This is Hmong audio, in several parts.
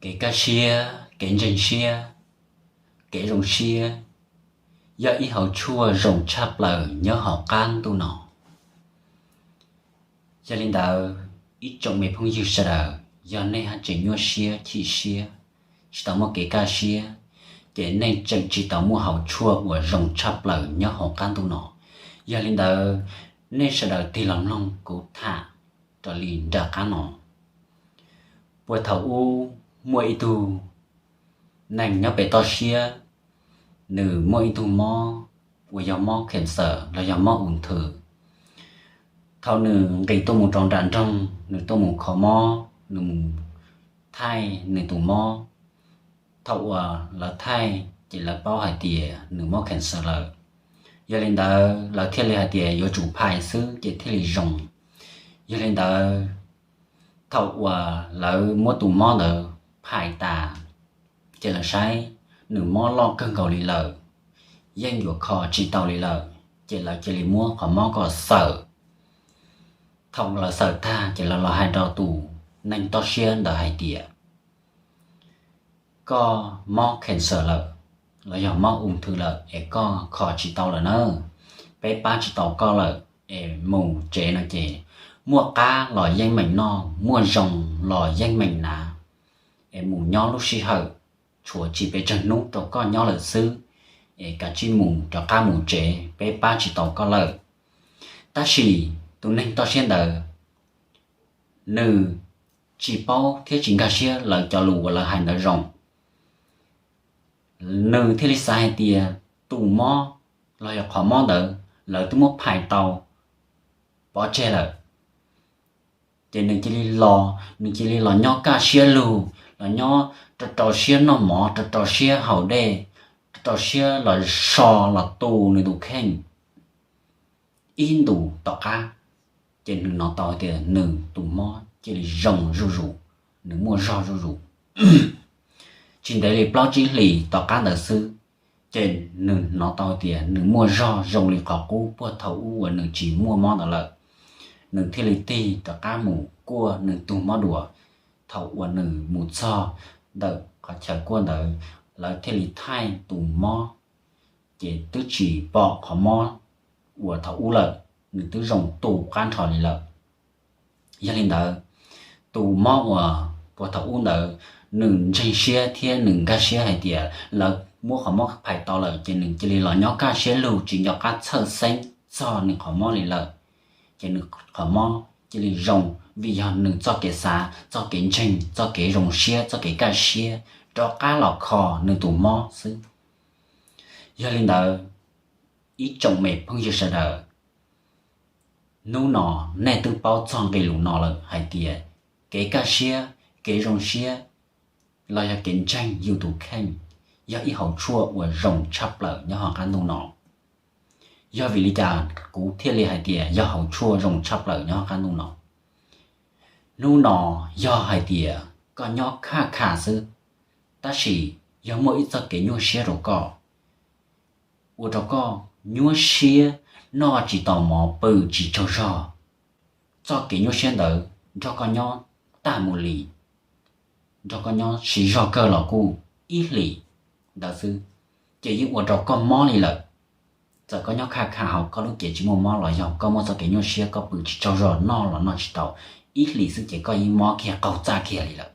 Kev kaj siab, kev ntseeg siab, kev zoo siab yog ib hauv tshuaj zoo tshaj plaws nyob hauv qab ntuj no. Yog li ntawd, ib tsoom me phooj ywg sawv daws, yog nej haj tseem nyuaj siab chim siab, tsis tau muaj kev kaj siab, ces nej tseem tsis tau muaj hauv tshuaj uas zoo tshaj plaws nyob hauv qab ntuj no. Yog li ntawd, nej sawv daws tig los mloog kuv tham raws li nram qab no. Puag thaum ub, muaj ib tug neeg nyob pem toj siab, nws muaj ib tug mob uas yog mob cancer los yog mob ung thư. Thaum nws nqis tuaj mus rau nram nroog, nws tuaj mus kho mob, nws mus thaij nws tus mob. Thaum uas lawv thaij ces lawv paub hais tias nws mob cancer lawm. Yog li ntawd, lawv thiaj li hais tias yuav tsum phais xwb ces thiaj li zoo. Yog li ntawd, thaum uas lawv muab tus mob ntawd phais tas, ces lawv saib nws mob loj kawg nkaus li lawm, yeej yuav kho tsis tau li lawm, ces lawv cia li muab qhov mob kom xawm. Thaum lawv xawm tag ces lawv los hais rau tus neeg toj siab ntawd hais tias, koj mob cancer lawm, los yog mob ung thư lawm es koj kho tsis tau lawm na, peb pab tsis tau koj lawm, es mus tsev no ces muaj qab los yeej meem noj, muaj zoo los yeej meem hnav, es mus nyob lub sij hawm tshuav tsis pes tsawg hnub rau koj nyob lawm xwb, es kav tsij mus rov qab mus tsev, peb pab tsis tau koj lawm. Tab sis tus neeg toj siab ntawd, nws tsis paub thiab tsis nkag siab lawv cov lus uas lawv hais ntawd zoo. Nws thiaj li xav hais tias tus mob los yog qhov mob ntawd lawv twb muab phais tau pov tseg lawm. Ces nws cia li los, nws cia li los nyob kaj siab lug, los nyob rau rau siab noj mov, rau rau siab haus dej, rau rau siab los so los tu nws tus kheej ib ntus tom qab. Ces nws hnov tau tias nws tus mob cia li zoo zuj zus, nws muaj zog zuj zus. Tsis ntev li plaub tsib hlis tom qab ntawd xwb, ces nws hnov tau tias nws muaj zog zoo li qhov qub puag thaum ub uas nws tsis muaj mob ntawd lawm. Nws thiaj li tig rov qab mus kuaj nws tus mob dua. Thaum uas nws mus txog ntawm qhov chaw kuaj ntawd, lawv thiaj li thaij tus mob, ces twb tsis pom qhov mob uas thaum ub lawm, nws twb zoo tu qab nrho li lawm. Yog li ntawd, tus mob uas puag thaum ub ntawd, nws ntseeg siab thiab nws nkag siab hais tias lawv muab qhov mob phais tau lawm ces nws cia li los nyob kaj siab lug tsis nco qab txhawj xeeb txog nws qhov mob li lawm. Ces nws qhov mob cia li zoo, vim yog nws txoj kev xav, txoj kev ntseeg, txoj kev zoo siab, txoj kev kaj siab rov qab los kho nws tus mob xwb. Yog li ntawd, ib tsoom me phooj ywg sawv daws, hnub no nej twb paub txog nqe lus no lawm hais tias kev kaj siab, kev zoo siab, los yog kev ntseeg yus tus kheej yog ib hauv tshuaj uas zoo tshaj plaws nyob hauv qab ntuj no. Yog vim li cas kuv thiaj li hais tias yog hauv tshuaj zoo tshaj plaws nyob hauv qab ntuj no? Hnub no yog hais tias koj nyob khaj khaj xwb, tab sis yog muaj ib txoj kev nyuaj siab rau koj, ua rau koj nyuaj siab, noj tsis tau mov, pw tsis tsaug zog, txoj kev nyuaj siab ntawd nrog koj nyob tag mus li, nrog koj nyob siv zog kawg los kuj ib hlis ntawd xwb, ces yeej ua rau koj mob li lawm. Txawm koj nyob khaj khaj hauv koj lub cev tsis muaj mob los yog koj muaj txoj kev nyuaj siab koj pw tsis tsaug zog noj los noj tsis tau, ib hlis xwb ces koj yeej mob kiag qaug txaj kiag li lawm.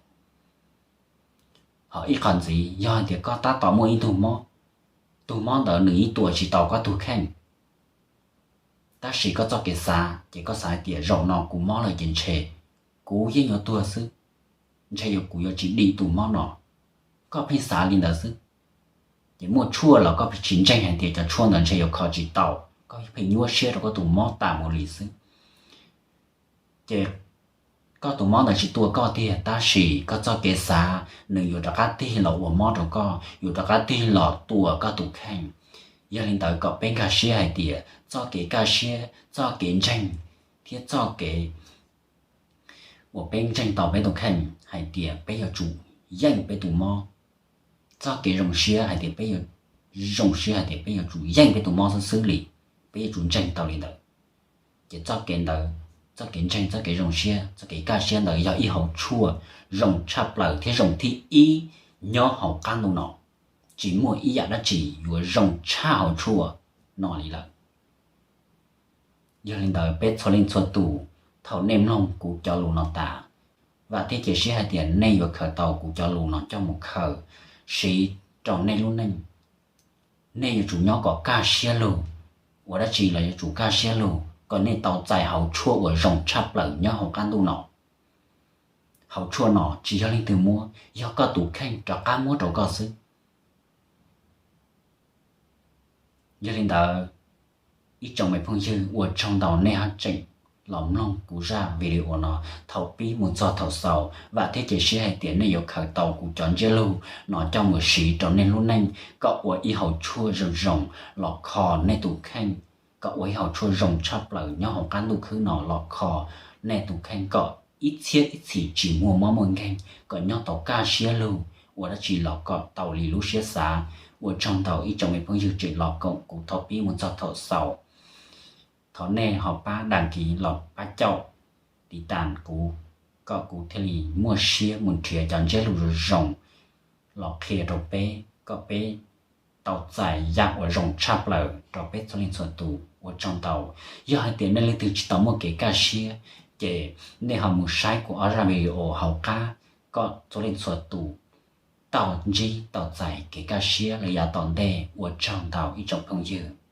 Ho ib qho ntxiv yog hais tias koj tab tom muaj ib tug mob, tus mob ntawd nws yeej tua tsis tau koj tus kheej, tab sis koj txoj kev xav ces koj xav hais tias zaum no kuv mob lawm ces ntshe kuv yeej yuav tuag xwb, ntshe yuav kuv yuav tsis dim tus mob no. Koj pheej xav li ntawd xwb, ces muaj tshuaj los koj pheej tsis ntseeg hais tias cov tshuaj ntawd ntshe yuav kho tsis tau, koj pheej nyuaj siab rau koj tus mob tas mus li xwb. Ces koj tus mob ntawd tsis tua koj tiag, tab sis koj txoj kev xav nws yuav rov qab tig los ua mob rau koj, yuav rov qab tig los tua koj tus kheej. Yog li ntawd kom peb nkag siab hais tias txoj kev kaj siab, txoj kev ntseeg, thiab txoj kev uas peb ntseeg tau peb tus kheej hais tias peb yuav tsum yeej peb tus mob. Txoj kev zoo siab hais tias peb yuav, zoo siab hais tias peb yuav tsum yeej peb tus mob xwb xwb li, peb yuav tsum ntseeg tau li ntawd. Ces txoj kev ntawd Txoj kev ntseeg, txoj kev zoo siab, txoj kev kaj siab ntawd yog ib hauv tshuaj zoo tshaj plaws thiab zoo thib ib nyob hauv qab ntuj no. Tsis muaj ib yam dab tsi yuav zoo tshaj hauv tshuaj no li lawm. Yog li ntawd peb txhua leej txhua tus, thaum nej mloog kuv cov lus no tas, vam thiab cia siab hais tias nej yuav khaws tau kuv cov lus no coj mus khaws siv rau nej lub neej. Nej yuav tsum nyob kom kaj siab lug, ua dab tsi los yuav tsum kaj siab lug kom nej tau txais hauv tshuaj uas zoo tshaj plaws nyob hauv qab ntuj no. Hauv tshuaj no tsis yog leej twg muab, yog koj tus kheej rov qab muab rau koj xwb. Yog li ntawd, ib tsoom me phooj ywg, ua tsaug ntau nej ho tseem los mloog kuv zaj video no thaum pib mus txog thaum xaus. Vam thiab cia siab hais tias nej yuav khaws tau kuv cov ntsiab lug no coj mus siv rau nej lub neej, kom ua ib hauv tshuaj zoo zoo los kho nej tus kheej, kom ua ib hauv tshuaj zoo tshaj plaws nyob hauv qab ntuj khwb no los kho nej tus kheej kom ib txhiab ib txhis tsis muaj mob muaj nkeeg, kom nyob tau kaj siab lug, ua dab tsi los kom tau li lub siab xav. Ua tsaug ntau ib tsoom me phooj ywg tseem los koom kuv thaum pib mus txog thaum xaus. Thov nej ho pab đăng ký los pab caum tiv tas kuv, kom kuv thiaj li muaj siab mus nrhiav cov ntsiab lus zoo zoo los qhia rau peb, kom peb tau txais yam uas zoo tshaj plaws rau peb txhua leej txhua tus. Ua tsaug ntau. Yog hais tias nej leej twg tsis tau muaj kev kaj siab, ces nej ho mus saib kuv ob zaj video hauv qab, kom txhua leej txhua tus tau ntsib tau txais kev kaj siab los yav tom ntej. Ua tsaug ntau ib tsoom phooj ywg.